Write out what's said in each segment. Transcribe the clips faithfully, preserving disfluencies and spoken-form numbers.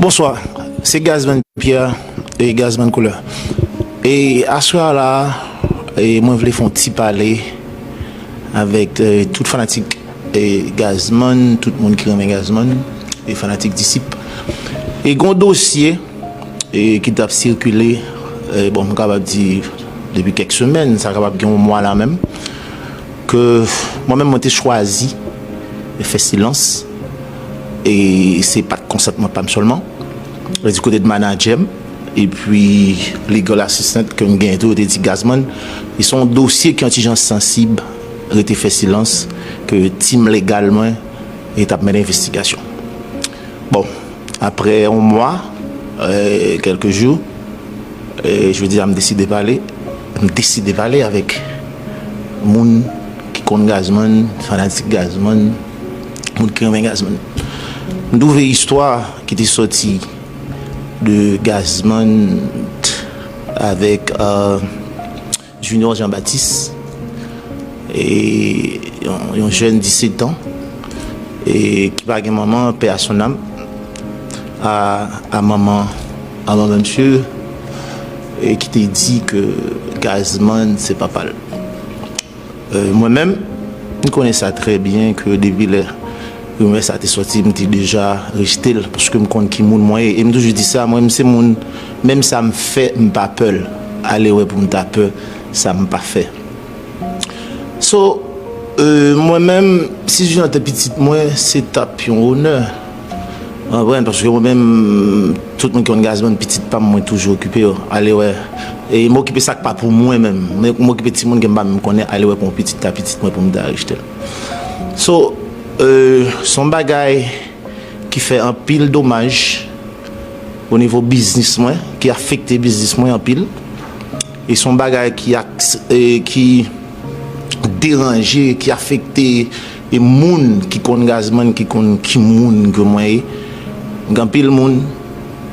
Bonswa, se Gazman Pierre e Gazman Koulè. E aswè a la, e mwen vle fè yon ti pale avèk e, tout fanatik e, Gazman, tout moun ki renmen Gazman, e fanatik Disip. E gon dosye e, ki t ap sikile, e, bon, m kapab di depi kèk semèn, sa kapab gen yon mwa la menm, ke mwen menm mwen te chwazi fè silans, e se pa t konsantman pa m sèlman, e di kote de manadjè m, epi legal assistant ke m genyen tou, yo te di Gazman, e se yon dosye ki yon ti jan sansib, rete fè silans, ke tim legal mwen e t ap mennen envestigasyon. Bon, aprè yon mwa, e, kèlke jou, e, jodi a m deside pale, m deside pale avèk moun ki konn Gazman, fanatik Gazman, moun ki renmen Gazman. M twouve istwa ki te sòti de Gazman avèk e, Junior Jean Baptiste, e yon, yon jèn disèt an, e ki pa gen manman, paix à son âme, a, a manman, a manman misye, e ki te di ke Gazman se papa l. E, mwen menm, m konnen sa trè byen ke depi lè rimè sa te sòti, m te deja rejte l, paske m konn ki moun mwen ye. E m toujou di sa, mwen, m se moun, menm sa m fè, m pa pè l. Ale wè pou m ta pè sa m pa fè. So, e, mwen menm, si Junior te pitit mwen, se t ap yon onè. Ou konprann? Paske mwen menm, tout moun ki konn Gazman, pitit pa m, mwen toujou okipe yo. Ale wè. E m okipe sa k pa pou mwen menm. Mwen, m okipe timoun ke m pa menm konnen, ale wè pou yon pitit ta pitit mwen pou m ta rejte l. So, e, se yon bagay ki fè anpil domaj o nivo biznis mwen, ki afekte biznis mwen anpil. E se yon bagay ki, ak, e, ki deranje, ki afekte e moun ki konn Gazman, ki konn ki moun ke mwen ye. Gen anpil moun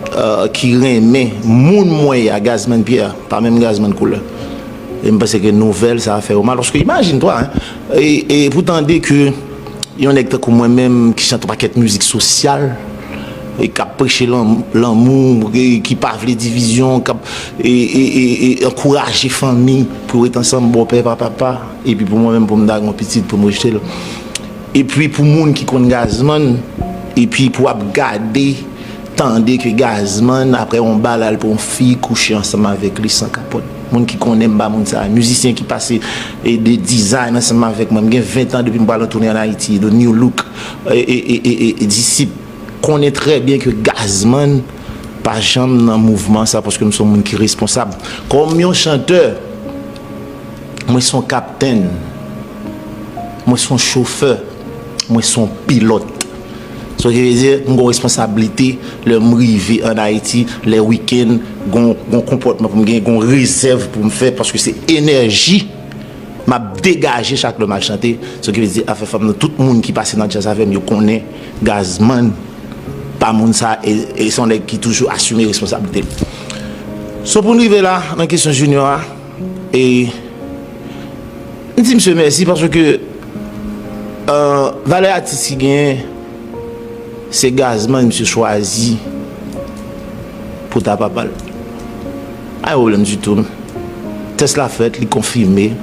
e, ki renmen moun mwen ye a, Gazman Pierre, pa menm Gazman Koulè. E m panse ke nouvèl sa a fè yo mal. Paske imajine twa, en, e, e pou tande ke yon nèg tankou mwen menm ki chante yon pakèt mizik sosyal, e k ap preche lan-, lanmou, e ki pa vle divizyon, k ap e, e, e, e ankouraje fanmi pou yo ret ansanm, bòpè, pa papa, epi pou mwen menm, pou m ta gen yon pitit, pou m rejte l. Epi pou moun ki konn Gazman, epi pou ap gade, tande ke Gazman, aprè yon bal, al pran yon fi, kouche ansanm avèk li san kapòt. Moun ki konnen m ba moun sa, mizisyen ki pase e de dizay ansanm avèk mwen. M gen ven tan depi m pral an toune ann Ayiti, The New Look, e, e, e, e, e, e Disip konnen trè byen ke Gazman pa janm nan mouvman sa, paske m se yon moun ki responsab. Kòm yon chantè, mwen se yon kaptenn, mwen se yon chofè, mwen se yon pilòt. Sa ki vle di, m gen yon responsablite lè m rive ann Ayiti, lè wikenn, gon, gon konpòtman pou m gen, gon rezèv pou m fè, paske se enèji m ap degaje chak lè m al chante. Sa ki vle di, afè fanm nan, tout moun ki pase nan djaz avè m, yo konnen Gazman pa moun sa, e, e se yon nèg ki toujou asime responsablite l. So pou n rive la, nan kesyon Junior a, e m di misye mèsi paske, e, valè atis ki genyen, se Gazman misye chwazi pou ta papa l. Pa gen pwoblèm ditou. Tès la fèt, li konfime.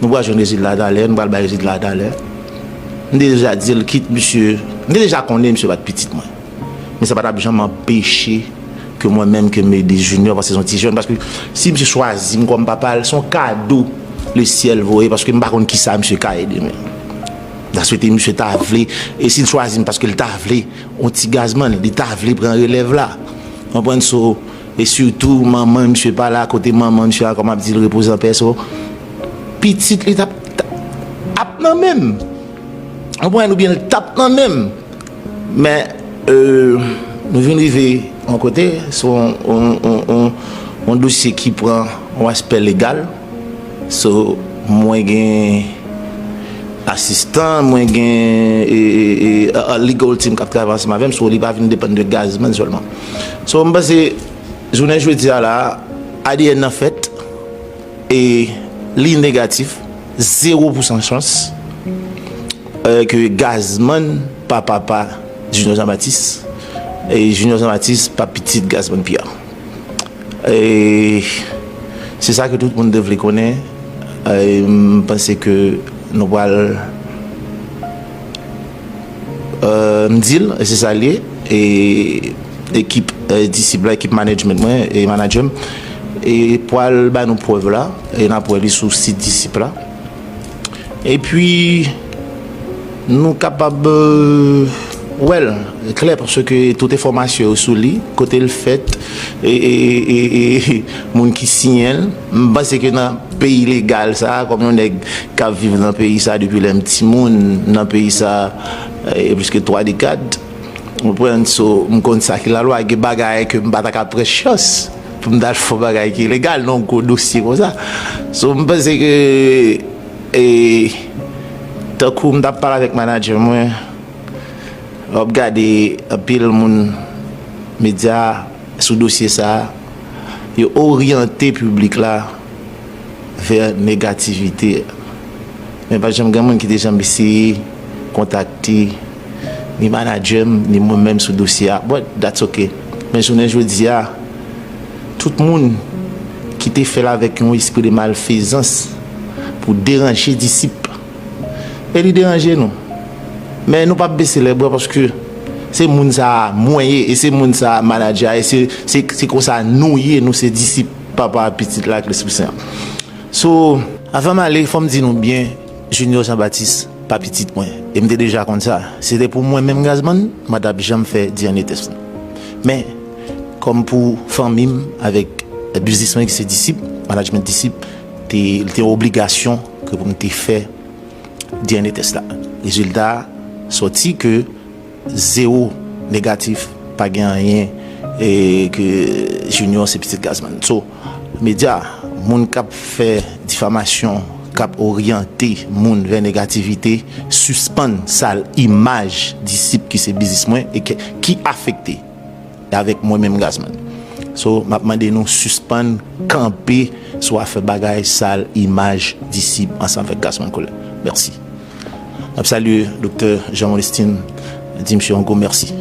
Nou pral jwenn rezilta talè, nou pral bay rezilta talè. M te deja di l, kit misye, m te deja konnen misye pa t pitit mwen. Men sa pa t ap janm anpeche ke mwen menm ke m ede Junior, paske se yon ti jèn. Paske si misye chwazi m kòm papa l, se yon kado lesyèl voye, paske m pa konn kisa misye ka ye demen. M ta swete misye ta vle, e si l chwazi m paske l ta vle, yon ti Gazman, li ta vle pran relèv la. Konprann? So, e sitou manman misye pa la, kote manman misye a, kòm ap di l, repoze an pè, so, pitit li t ap, t ap nan men m. Konprann? Oubyen l t ap nan men m. Men, e, nou vin rive yon kote, se yon, yon, yon, yon, yon dosye ki pran yon aspè legal. So, mwen gen asistan, mwen gen, e, e, e, a, a legal team k ap travay ansanm avè m, so li pa vin depann de Gazman sèlman. So, m panse, jounen jodi a la, A D N nan fèt, e li negatif, zewo pousan chans, e, ke Gazman pa papa Junior Jean Baptiste. E Junior Jean Baptiste pa pitit Gazman Pierre. E se sa ke tout moun te vle konnen. E m panse ke nou pral euh, m di l, e se sa l ye. E ekip euh, disip la, ekip management mwen e manager m, e pral ba nou prèv la, e n ap wè li sou sit disip la. Epi nou kapab euh, wè l klè, paske tout enfòmasyon yo sou li, kote l fèt, e, e, e, e, e moun ki siyen l. M panse ke nan peyi legal sa, kòm yon nèg k ap viv nan peyi sa depi lè m timoun, nan peyi sa e plis ke twa dekad, ou konprann? So m konn sa ki lalwa. Gen bagay ke m pa ta ka pran chans pou m t al fè bagay ki ilegal nan yon gwo dosye konsa. So m panse ke e tankou m t ap pale avèk manager mwen, w ap gade anpil moun medya sou dosye sa, yo oryante piblik la vè negativite. Men pa janm gen moun ki te janm eseye kontakte ni manager m, ni mwen menm sou dosye a. But that's ok. Men jounen jodi a, tout moun ki te fè l avèk yon espri de malfezans pou deranje disip, e li deranje nou. Men nou p ap bese lèbra paske se moun sa a mwen ye, e se moun sa a manager a, e se, se, se konsa nou ye, nou se disip Papa, Pitit la ak Lespri Sen an. So, avan m ale, fò m di nou byen, Junior Jean Baptiste pa pitit mwen. E m te deja konn sa. Se te pou mwen menm Gazman, mwen t ap janm fè D N A test. Men, kòm pou fanmi m avèk biznis mwen ki se disip, management disip, te, te yon obligasyon ke pou m te fè D N A test la. Rezilta a sòti ke zewo negatif, pa gen anyen e ke Junior se pitit Gazman. So, medya, moun k ap fè difamasyon, k ap oryante moun vè negativite, sispann sal imaj disip ki se biznis mwen e ke, ki afekte avèk mwen menm Gazman. So, m ap mande nou sispann kanpe sou afè bagay sal imaj disip ansanm avèk Gazman Collet. Mèsi. N ap salye Doktè Jean Molestin, di misye yon gwo mèsi.